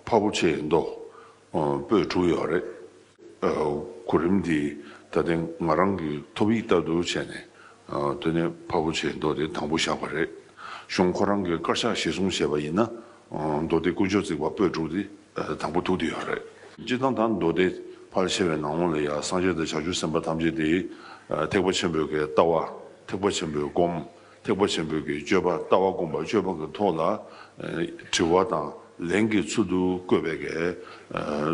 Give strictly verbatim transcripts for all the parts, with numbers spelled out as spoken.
འཕགས་པོ་ཆེའི་མདོ་པོད་དྲུག་ཡོད་རེད། གོ་རིམ་འདི་ད་ཐེངས་ང་རང་གི་ཐོབ་ཡིག་ལྟར་དུ་བྱས་ནས། དེ་ནས་འཕགས་པོ་ཆེའི་མདོ་དེ་དང་པོ་བཞག་པ་རེད། གཞུང་ཁོ་རང་གི་དཀར་ཆག་གཞིར་བཟུང་བྱས་པ་ཡིན་ན། མདོ་སྡེ་དཀོན་མཆོག་བརྩེགས་པ་པོད་དྲུག་དེ་དང་པོ་ཐུག་བསྡད་ཡོད་རེད། སྤྱིར་བཏང་ད་མདོ་སྡེ་ཕལ་ཆེ་བའི་ནང་ལོགས་ལ་ཡང་སངས་རྒྱས་དང་བྱང་ཆུབ་སེམས་དཔའ་ཐམས་ཅད་དེ་ཐེག་པ་ཆེན་པོའི་གི་ལྟ་བ། ཐེག་པ་ཆེན་པོའི་སྒོམ། ཐེག་པ་ཆེན་པོའི་གི་སྤྱོད་པ། ལྟ་བ་སྒོམ་པ་སྤྱོད་པ་གི་ཐོག་ལ་དྲི་བ་དང་ལན་གྱི་ཚུལ་དུ་བཀོད་པའི་གི་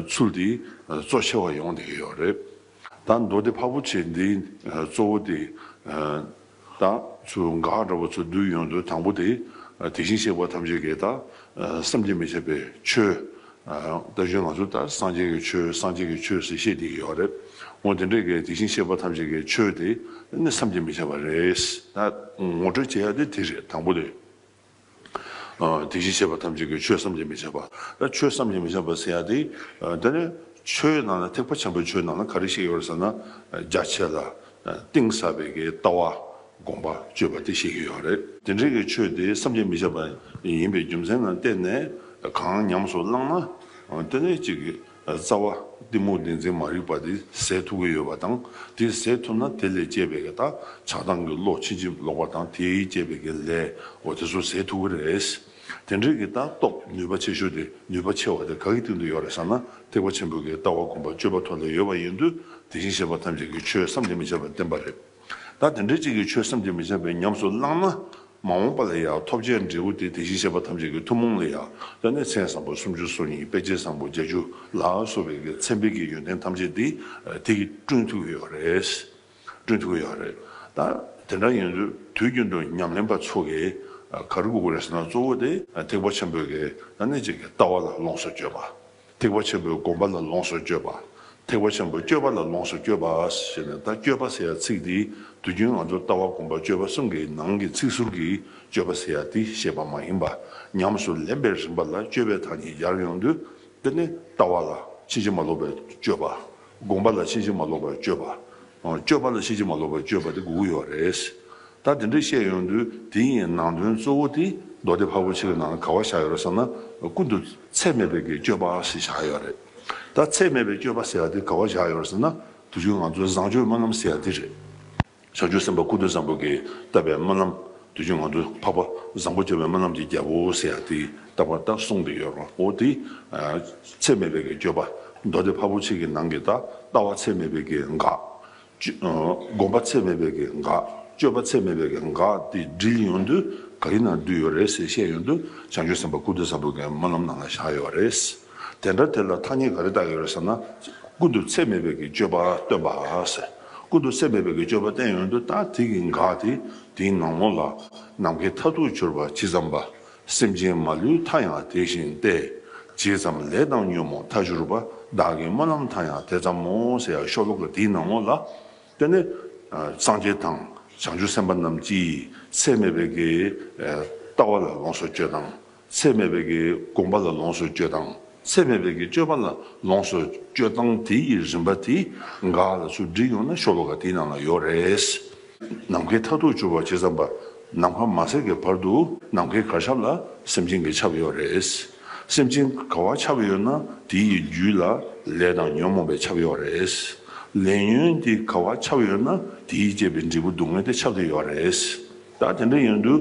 ཚུལ་དེ་གཙོ་ཆེ་བ་ཡོང་བསྡད་ཀྱི་ཡོད་རེད། ད་མདོ་སྡེ་འཕགས་པོ་ཆེ་འདི་གཙོ་བོ་དེ། ད་ཚུར་འགག་འདྲ་བོ་ཚུར་བསྡུས་ཡོང་དུས་དང་པོ་དེ། དེ་བཞིན་གཤེགས་པ་ཐམས་ཅད་ཀྱི་ད་བསམ་གྱིས་མི་ཁྱབ་པའི་ཆོས། ད་གཞན་ང་ཚོ་ད་སངས་རྒྱས་ཀྱི་ཆོས། སངས་རྒྱས་ཀྱི་ཆོས་ཟེར་བཤད་བསྡད་ཀྱི་ཡོད་རེད། འོ་དེ་འདྲའི་གི་དེ་བཞིན་གཤེགས་པ་ཐམས་ཅད་ཀྱི་ཆོས་དེ་ནི་བསམ་གྱིས་མི་ཁྱབ་པ་རེད། ད་ངོ་སྤྲོད་བྱེད་ཡ་དེ་དེ་རེད། དང་པོ་དེ། དེ་བཞིན་གཤེགས་པ་ཐམས་ཅད་ཀྱི་ཆོས་བསམ་གྱིས་མི་ཁྱབ་པ། ད་ཆོས་བསམ་གྱིས་མི་ཁྱབ་པ་ཟེར་ཡ་དེ། དེ་ནི་ཆོས་ནང་ལ་ཐེག་པ་ཆེན་པོའི་ཆོས་ནང་ལ་ག་རེ་བཤད་ཡོད་རེད་ཟེར་ན། རྒྱ་ཆེ་ལ་གཏིང་ཟབ་པའི་གི་ལྟ་བ། སྒོམ་པ་སྤྱོད་པ་དེ་བཤད་ཀྱི་ཡོད་རེད། དེ་འདྲའི་གི་ཆོས་དེ་བསམ་གྱིས་མི་ཁྱབ་པ་ཡིན་པའི་རྒྱུ་མཚན་ལ་བརྟེན་ནས། གང་ཉམས་སུ་བླངས་ན། དེ་ནས་ཅིག་གི་རྩ་བ་གཏི་མུག་བདེན་འཛིན་མ་རིག་པ་དེ་ཟད་ཐུབ་ཀྱི་ཡོད་པ་དང་། དེ་ཟད་ཐུབ་ན་དེ་ལས་སྐྱེས་པའི་གི་ད་ཆགས་སྡང་གི་བློ་ཕྱིན་ཅི་ལོག་པ་དང་། དེས་སྐྱེས་པའི་གི་ལས། འོ་དེ་ཚོ་ཟད་ཐུབ་ཀྱི་རེད། དེ་འདྲའི་གི་ད་སྟོབས་ནུས་པ་ཆེ་ཤོས་དེ། ནུས་པ་ཆེ་བ་དེ་ག་གི་སྟེང་དུ་ཡོད་རེད་ཟེར་ན། ཐེག་པ་ཆེན་པོའི་གི་ལྟ་བ་སྒོམ་པ་སྤྱོད་པ་ཐོག་ལ་ཡོད་པ་ཡིན་དུས། དེ་བཞིན་གཤེགས་པ་ཐམས་ཅད་ཀྱི་ཆོས་བསམ་གྱིས་མི་ཁྱབ་པ་བསྟན་པ་རེད། ད་དེ་འདྲའི་ཅིག་གི་ཆོས་བསམ་གྱིས་མི་ཁྱབ་པའི་ཉམས་སུ་བླངས་ན། མ་འོངས་པ་ལ་ཡང་ཐོབ་བྱའི་འབྲས་བུ་དེ་དེ་བཞིན་གཤེགས་པ་ཐམས་ཅད་ཀྱི་ཐུན་མོང་ལ་ཡང་། ད་ནི་མཚན་བཟང་པོ་སུམ་ཅུ་སོ་གཉིས། དཔེ་བྱད་བཟང་པོ་བརྒྱད་ཅུ་ལ་སོགས་པའི་གི་མཚན་དཔེ་གི་ཡོན་ཏན་ཐམས་ཅད་དེ་དེ་གིས་བསྐྲུན་ཐུབ་ཀྱི་ཡོད་རེད། བསྐྲུན་ཐུབ་ཀྱི་ཡོད་རེད། ད་དེ་འདྲ་ཡིན་དུས་དུས་རྒྱུན་དུ་ཉམས་ལེན་པ་ཚོ་གིས་ག་རེ་དགོས་ཀྱི་རེད་ཟེར་ན། གཙོ་བོ་དེ་ཐེག་པ་ཆེན་པོའི་གི་ད་ནི་ཅིག་གི་ལྟ་བ་ལ་ལོངས་སུ་སྤྱོད་པ། ཐེག་པ་ཆེན་པོའི་སྒོམ་པ་ལ་ལོངས་སུ་སྤྱོད་པ། ཐེག་པ་ཆེན་པོའི་སྤྱོད་པ་ལ་ལོངས་སུ་སྤྱོད་པ་ཞེས་ནས། ད་སྤྱོད་པ་ཟེར་ཡ་ཚིག་འདི་དུས་རྒྱུན་ང་ཚོ་ལྟ་བ་སྒོམ་པ་སྤྱོད་པ་གསུམ་གྱི་ནང་གི་ཚིག་ཟུར་གྱི་སྤྱོད་པ་ཟེར་ཡ་དེ་བཤད་པ་མ་ཡིན་པ། ཉམས་སུ་ལེན་པའི་རིམ་པ་ལ་སྤྱོད་པའི་ཐ་སྙད་སྦྱར་ཡོང་དུས། དེ་ནི་ལྟ་བ་ལ་ཕྱིན་ཅི་མ་ལོག་པའི་སྤྱོད་པ། སྒོམ་པ་ལ་ཕྱིན་ཅི་མ་ལོག་པའི་སྤྱོད་པ། སྤྱོད་པ་ལ་ཕྱིན་ཅི་མ་ལོག་པའི་སྤྱོད་པ་དེ་དགོས་ཀྱི་ཡོད་རེད། ད་དེ་འདྲ་བཤད་ཡོང་དུས། དེ་ཡི་ནང་དོན་གཙོ་བོ་དེ་མདོ་སྡེ་འཕགས་པོ་ཆེ་གི་ནང་ལ་ག་པར་བཞག་ཡོད་རེད་ཟེར་ན། ཀུན་ཏུ་ཚད་མེད་པའི་གི་སྤྱོད་པ་ཞེས་བཞག་ཡོད་རེད། ད་ཚད་མེད་པའི་སྤྱོད་པ་ཟེར་ཡ་དེ་ག་པར་བཞག་ཡོད་རེད་ཟེར་ན། དུས་རྒྱུན་ང་ཚོའི་བཟང་སྤྱོད་སྨོན་ལམ་ཟེར་ཡ་དེ་རེད། བྱང་ཆུབ་སེམས་དཔའ་ཀུན་ཏུ་བཟང་པོ་གིས་བཏབ་པའི་སྨོན་ལམ། དུས་རྒྱུན་ང་ཚོས་འཕགས་པ་བཟང་པོ་སྤྱོད་པའི་སྨོན་ལམ་གྱི་རྒྱལ་པོ་ཟེར་ཡ་དེ་ལྟ་བུ་ད་གསུངས་ཏེ་ཡོད་རེད། འོ་དེ་ཚད་མེད་པའི་གི་སྤྱོད་པ། མདོ་སྡེ་འཕགས་པོ་ཆེ་གི་ནང་གི་ད་ལྟ་བ་ཚད་མེད་པའི་གི་འགག་སྤྱོད། སྒོམ་པ་ཚད་མེད་པའི་གི་འགག་སྤྱོད་པ་ཚད་མེད་པའི་གི་འགག་དེ་དྲིལ་ཡོང་དུས་ག་གི་ནང་འདུས་ཡོད་རེད་ཟེར་བཤད་ཡོང་དུས། བྱང་ཆུབ་སེམས་དཔའ་ཀུན་ཏུ་བཟང་པོ་གི་སྨོན་ལམ་ནང་ལ་བཞག་ཡོད་རེད། དེ་འདྲ་དེ་ལ་ཐ་སྙད་ག་རེ་བཏགས་ཡོད་རེད་ཟེར་ན། ཀུན་ཏུ་ཚད་མེད་པའི་གི་སྤྱོད་པ་སྟོན་པ་ཟེར། ཀུན་ཏུ་ཚད་མེད་པའི་གི་སྤྱོད་པ་བསྟན་ཡོང་དུས། ད་དེ་གི་འགག་དེ་དེའི་ནང་ལོགས་ལ། ནམ་མཁའི་མཐར་ཐུག་གྱུར་པ་ཇི་ཙམ་པ། སེམས་ཅན་མ་ལུས་མཐའ་ཡང་དེ་བཞིན་ཏེ། ཇི་ཙམ་ལས་དང་ཉོན་མོངས་མཐའ་གྱུར་པ། བདག་གི་སྨོན་ལམ་མཐའ་ཡང་དེ་ཙམ་མོ་ཟེར་ཡ་ཤོ་ལོ་ཀ་དེའི་ནང་ལོགས་ལ། དེ་ནི་སངས་རྒྱས་དང་བྱང་ཆུབ་སེམས་དཔའ་རྣམས་ཀྱིས་ཚད་མེད་པའི་གི་ལྟ་བ་ལ་ལོངས་སུ་སྤྱོད་སྟངས། ཚད་མེད་པའི་གི་སྒོམ་པ་ལ་ལོངས་སུ་སྤྱོད་སྟངས། ཚད་མེད་པའི་གི་སྤྱོད་པ་ལ་ལོངས་སུ་སྤྱོད་སྟངས་དེ་ཡི་རིམ་པ་དེ་འགག་ལ་ཚུར་དྲིལ་ཡོང་ན་ཤོ་ལོ་ཀ་དེའི་ནང་ལ་ཡོད་རེད། ནམ་མཁའི་མཐར་ཐུག་གྱུར་པ་ཇི་ཙམ་པ། ནམ་མཁའ་མ་ཟད་ཀྱི་བར་དུ་ནམ་མཁའི་གར་ཁྱབ་ལ་སེམས་ཅན་གྱིས་ཁྱབ་ཡོད་རེད། སེམས་ཅན་ག་པར་ཁྱབ་ཡོད་ན་དེ་ཡི་རྒྱུད་ལ་ལས་དང་ཉོན་མོངས་པས་ཁྱབ་ཡོད་རེད། ལས་ཉོན་དེ་ག་པར་ཁྱབ་ཡོད་ན་དེ་ཡིས་བསྐྱེད་པའི་འབྲས་བུ་སྡུག་བསྔལ་དེ་ཁྱབ་བསྡད་ཡོད་རེད། ད་དེ་འདྲ་ཡིན་དུས་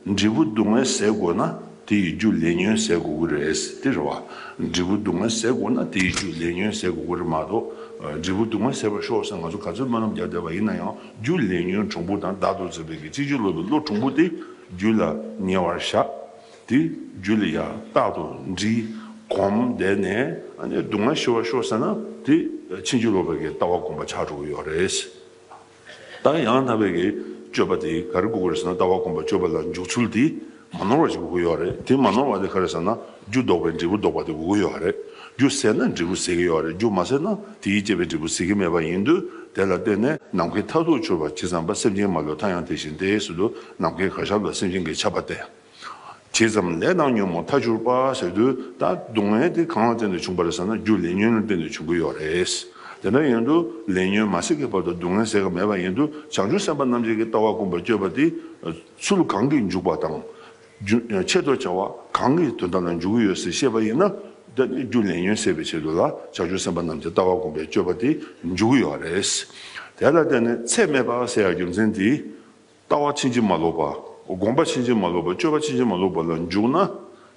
འབྲས་བུ་སྡུག་བསྔལ་ཟད་དགོས་ན་དེ་ཡི་རྒྱུ་ལས་ཉོན་ཟད་དགོས་ཀྱི་རེད། དེ་རེད་བ། འབྲས་བུ་སྡུག་བསྔལ་ཟད་དགོས་ན་དེ་ཡི་རྒྱུ་ལས་ཉོན་ཟད་དགོས་ཀྱི་རེད་མ་གཏོགས། འབྲས་བུ་སྡུག་བསྔལ་ཟད་པར་ཤོག་ཟེར་ང་ཚོ་ག་ཚོད་སྨོན་ལམ་རྒྱག་བསྡད་པ་ཡིན་ན་ཡང་། རྒྱུ་ལས་ཉོན་གྲུང་པོ་དང་བདག་ཏུ་འཛིན་པའི་གི་གཅིག་གྱུར་ལོག་པའི་བློ་གྲུང་པོ་དེ་རྒྱུད་ལ་ཉེ་བར་བཞག་དེ་རྒྱུད་ལ་ཡང་རྟག་ཏུ་འདྲིས་གོམས་བསྡད་ནས། ཨ་ནི་སྡུག་བསྔལ་ཞི་བར་ཤོག་ཟེར་ན་དེ་ཕྱིན་ཅི་ལོག་པའི་གི་ལྟ་བ་སྒོམ་པ་ཆགས་འགྲོ་གི་ཡོད་རེད། ད་ཡང་དག་པའི་གི་སྤྱོད་པ་དེ་ག་རེ་དགོས་ཀྱི་རེད་ཟེར་ན། ལྟ་བ་སྒོམ་པ་སྤྱོད་པ་ལ་འཇུག་ཚུལ་དེ་མ་ནོར་བ་ཞིག་དགོས་ཀྱི་ཡོད་རེད། དེ་མ་ནོར་བ་དེ་ག་རེ་ཟེར་ན། རྒྱུ་ལྡོག་པའི་འབྲས་བུ་ལྡོག་པ་དེ་དགོས་ཀྱི་ཡོད་རེད། རྒྱུ་ཟད་ན་འབྲས་བུ་ཟད་ཀྱི་ཡོད་རེད། རྒྱུ་མ་ཟད་ན་དེ་ཡིས་བསྐྱེད་པའི་འབྲས་བུ་ཟད་ཀྱི་མེད་པ་ཡིན་དུས། དེ་ལ་བརྟེན་ནས་ནམ་མཁའི་མཐར་ཐུག་གྱུར་པ་ཇི་ཙམ་པ། སེམས་ཅན་མ་ལུས་མཐའ་ཡང་དེ་བཞིན་ཏེ་ཟེར་དུས། ནམ་མཁའི་གར་ཁྱབ་ལ་སེམས་ཅན་གྱིས་ཁྱབ་པ་སྟེ། ཇི་ཙམ་ལས་དང་ཉོན་མོངས་མཐར་གྱུར་པ་ཟེར་དུས། ད་སྡུག་བསྔལ་དེ་གང་ལ་བརྟེན་ནས་བྱུང་བ་རེད་ཟེར་ན། རྒྱུ་ལས་ཉོན་ལ་བརྟེན་ནས་བྱུང་གི་ཡོད་རེད། དེ་འདྲ་ཡིན་དུས་ལས་ཉོན་མ་ཟད་ཀྱི་བར་དུ་སྡུག་བསྔལ་ཟད་ཀྱི་མེད་པ་ཡིན་དུས། བྱང་ཆུབ་སེམས་དཔའ་རྣམས་ཀྱི་ལྟ་བ་སྒོམ་པ་སྤྱོད་པ་དེ་ཚུལ་གང་གིས་འཇུག་པ་དང་། རྒྱུ་ཆེད་དུ་བྱ་བ་གང་གི་དོན་དག་ལ་འཇུག་གི་ཡོད་ཟེར་བཤད་པ་ཡིན་ན། འདི་ནི་རྒྱུ་ལས་ཉོན་སེལ་བའི་ཆེད་དུ་ལ་བྱང་ཆུབ་སེམས་དཔའ་རྣམས་ཀྱི་ལྟ་བ་སྒོམ་པའི་སྤྱོད་པ་དེ་འཇུག་ཡོད་རེད། དེ་ལ་བརྟེན་ནས་ཚད་མེད་པ་ཟེར་ཡ་རྒྱུ་མཚན་དེ། ལྟ་བ་ཕྱིན་ཅི་མ་ལོག་པ། སྒོམ་པ་ཕྱིན་ཅི་མ་ལོག་པ། སྤྱོད་པ་ཕྱིན་ཅི་མ་ལོག་པ་ལ་འཇུག་ན།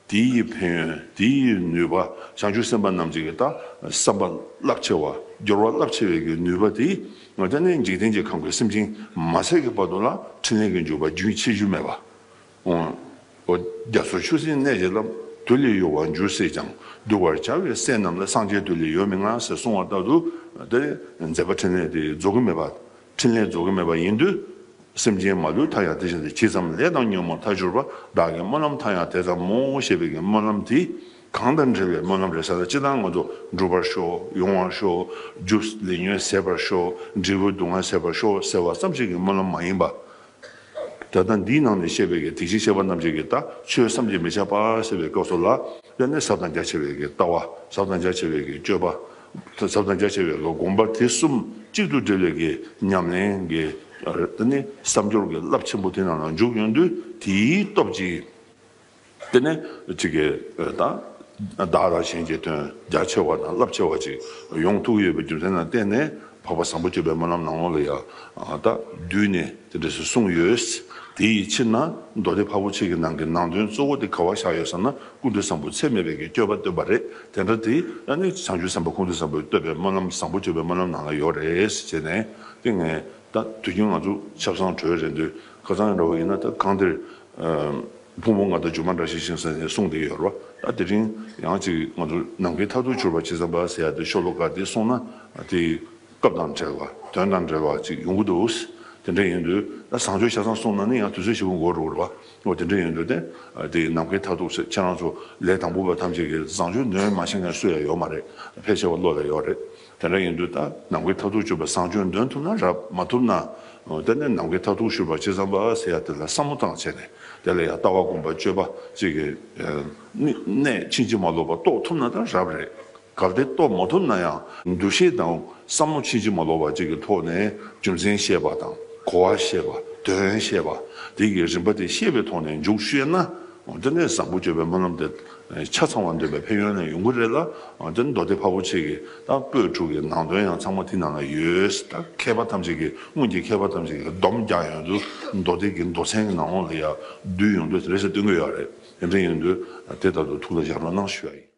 དེའི་ཕན་ཡོན། དེའི་ནུས་པ། བྱང་ཆུབ་སེམས་དཔའ་རྣམས་ཀྱི་ད་བསམ་པ་རླབས་ཆེ་བ། སྦྱོར་བ་རླབས་ཆེ་བའི་གི་ནུས་པ་དེ། དེ་ནི་འཇིག་རྟེན་གྱི་ཁམས་ཀྱི་སེམས་ཅན་མ་ཚད་ཀྱི་བར་དུ་ལ་ཕྲིན་ལས་ཀྱི་འཇུག་པ་རྒྱུན་ཆད་རྒྱུ་མེད་པ། འོ། རྒྱ་མཚོ་ཆུ་སྲིན་གནས་ཀྱི་རླབས། དུས་ལས་ཡོལ་བར་འགྱུར་སྲིད་ཀྱང་། གདུལ་བར་བྱ་བའི་སྲས་རྣམས་ལ། སངས་རྒྱས་དུས་ལས་ཡོལ་མི་མངའ་ཟེར་གསུངས་པ་ལྟར་དུ། དེ་མཛད་པ་ཕྲིན་ལས་དེ་རྫོགས་ཀྱི་མེད་པ། ཕྲིན་ལས་རྫོགས་ཀྱི་མེད་པ་ཡིན་དུས། སེམས་ཅན་མ་ལུས་མཐའ་ཡང་དེ་བཞིན་ཏེ། ཇི་ཙམ་ལས་དང་ཉོན་མོངས་མཐའ་གྱུར་པ། བདག་གི་སྨོན་ལམ་མཐའ་ཡང་དེ་ཙམ་མོ། ཞེས་པའི་གི་སྨོན་ལམ་དེ་གང་དང་འབྲེལ་བའི་སྨོན་ལམ་རེད་ཟེར་ན། སྤྱིར་བཏང་ང་ཚོ་འགྲུབ་པར་ཤོག། ཡོང་བར་ཤོག། རྒྱུ་ལས་ཉོན་ཟད་པར་ཤོག། འབྲས་བུའི་སྡུག་བསྔལ་ཟད་པར་ཤོག་ཟེར་བ་ཙམ་ཞིག་གི་སྨོན་ལམ་མ་ཡིན་པ། ད་ལྟ་འདིའི་ནང་ནས་བཤད་པའི་གི་ཐེག་ཆེན་བཤད་པ་རྣམས་ཀྱི་གི་ད་ཆོས་བསམ་གྱིས་མི་ཁྱབ་པ་ཟེར་བའི་སྐབས་སུ་ལ། དེ་ནས་ཟབ་དང་རྒྱ་ཆེ་བའི་གི་ལྟ་བ། ཟབ་དང་རྒྱ་ཆེ་བའི་གི་སྤྱོད་པ། ཟབ་དང་རྒྱ་ཆེ་བའི་གི་སྒོམ་པ་དེ་གསུམ་གཅིག་ཏུ་འབྲེལ་བའི་གི་ཉམས་ལེན་གྱི། དེ་ནི་བསམ་སྦྱོར་གྱི་རླབས་ཆེན་པོ་དེ་ནང་ལ་འཇུག་ཡོང་དུས། དེའི་སྟོབས་ཀྱིས། དེ་ནས་ཅིག་གི་ད་བདག་དང་གཞན་གྱི་དོན་རྒྱ་ཆེ་བ་དང་རླབས་ཆེ་བ་ཅིག་ཡོང་ཐུབ་ཡོད་པའི་རྒྱུ་མཚན་ལ་བརྟེན་ནས། འཕགས་པ་བཟང་པོ་སྤྱོད་པའི་སྨོན་ལམ་ནང་ལོགས་ལ་ཡང་ད་བསྡུས་ནས་དེ་འདྲ་ཞིག་གསུངས་ཡོད། དེ་ཡི་ཕྱིར་ན་མདོ་སྡེ་འཕགས་པོ་ཆེ་གི་ནང་གི་ནང་དོན་གཙོ་བོ་དེ་ག་བ་བཞག་ཡོད་ཟེར་ན། ཀུན་ཏུ་བཟང་པོ་ཚད་མེད་པའི་གི་སྤྱོད་པ་སྟོན་པ་རེད། དེ་འདྲ་དེ་ཨ་ནི་བྱང་ཆུབ་སེམས་དཔའ་ཁོང་དུ་བཟང་པོས་བསྟོད་པའི་སྨོན་ལམ། བཟང་པོ་སྤྱོད་པའི་སྨོན་ལམ་ནང་ལ་ཡོད་རེད་ཟེར་བྱས་ནས། དེ་ངས་ད་དུས་རྒྱུན་ང་ཚོ་ཆབ་གསང་གྲོལ་རན་དུས། ཁ་སང་འདྲ་བོ་ཡིན་ན། ད་གང་དེར་ཕུང་པོ་ལྔ་དང་སྒྱུ་མ་བཀྲ་ཤིས་ཤིང་ཟེར་ནས་གསུངས་བསྡད་ཡོད་རེད་བ། ད་དེ་རིང་ཡང་ཅིག་ང་ཚོ་ནམ་མཁའི་མཐར་ཐུག་གྱུར་པ་ཇི་ཙམ་པ་ཟེར་ཡ་དེ་ཤོ་ལོ་ཀ་དེ་གསུངས་ན། དེ་སྐབས་དང་བྲལ་བ། དོན་དང་འབྲེལ་བ་ཅིག་ཡོང་གི་འདུག། དེ་འདྲ་ཡིན་དུས་ད་བཟང་སྤྱོད་ཆ་ཚང་གསུངས་ན་ནི་ཡང་དུས་ཚོད་ཞེ་པོ་འགོར་འགྲོ་གི་རེད་བ། འོ། དེ་འདྲ་ཡིན་དུས་དེ་དེ་ནམ་མཁའི་མཐར་ཐུག་ཟེར། ཁྱེད་རང་ཚོ་ལས་དང་པོ་པ་ཐམས་ཅད་ཀྱིས་བཟང་སྤྱོད་འདོན་མ་ཤེས་མཁན་སུ་ཡང་ཡོད་མ་རེད། ཕལ་ཆེ་བ་བློ་ལ་ཡོད་རེད། དེ་འདྲ་ཡིན་དུས་ད་ནམ་མཁའི་མཐར་ཐུག་གྱུར་པ་བཟང་སྤྱོད་འདོན་ཐུབ་ན་རབ། མ་ཐུབ་ན། དེ་ནས་ནམ་མཁའི་མཐར་ཐུག་གྱུར་པ་ཇི་ཙམ་པ་ཟེར་ཡ་དེ་ལ་བསམ་བློ་བཏང་བྱས་ནས། དེ་ལ་ཡང་ལྟ་བ་སྒོམ་པ་སྤྱོད་པ་ཅིག་གི་གནད་ཕྱིན་ཅི་མ་ལོག་པ་རྟོགས་ཐུབ་ན་ད་རབ་རེད། གལ་ཏེ་རྟོགས་མ་ཐུབ་ན་ཡང་། འདུ་ཤེས་དང་བསམ་བློ་ཕྱིན་ཅི་མ་ལོག་པ་ཅིག་གི་ཐོག་ནས་རྒྱུ་མཚན་ཤེས་པ་དང་། གོ་བ་ཤེས་པ། དོན་ཤེས་པ། དེ་གི་རིམ་པ་དེ་ཤེས་པའི་ཐོག་ནས་འཇུག་ཤེས་ན། དེ་ནས་བཟང་པོ་སྤྱོད་པའི་སྨོན་ལམ་དེ་ཆ་ཚང་བ་འདོན་པའི་ཕན་ཡོན་ནི་ཡོང་གི་རེད་ལ། དེ་ནི་མདོ་སྡེ་འཕགས་པོ་ཆེ་གི་ད་པོད་དྲུག་གི་ནང་དོན་ཡང་ཚང་མ་དེ་ནང་ལ་ཡོད། ད་མཁས་པ་ཐམས་ཅད་ཀྱིས། སྔོན་གྱི་མཁས་པ་ཐམས་ཅད་ཀྱིས་སྡོམ་རྒྱག་ཡོང་དུས། མདོ་སྡེ་གི་མདོ་ཚན་གྱི་ནང་ལོགས་ལ་ཡང་བསྡུས་ཡོང་དུས་དེ་རེད་ཟེར་སྟོན་གྱི་ཡོད་རེད། དེ་འདྲ་ཡིན་དུས་དེ་ལྟར་དུ་ཐུགས་ལ་བཞག་རོགས་གནང་ཞུ་ཡ་ཡིན།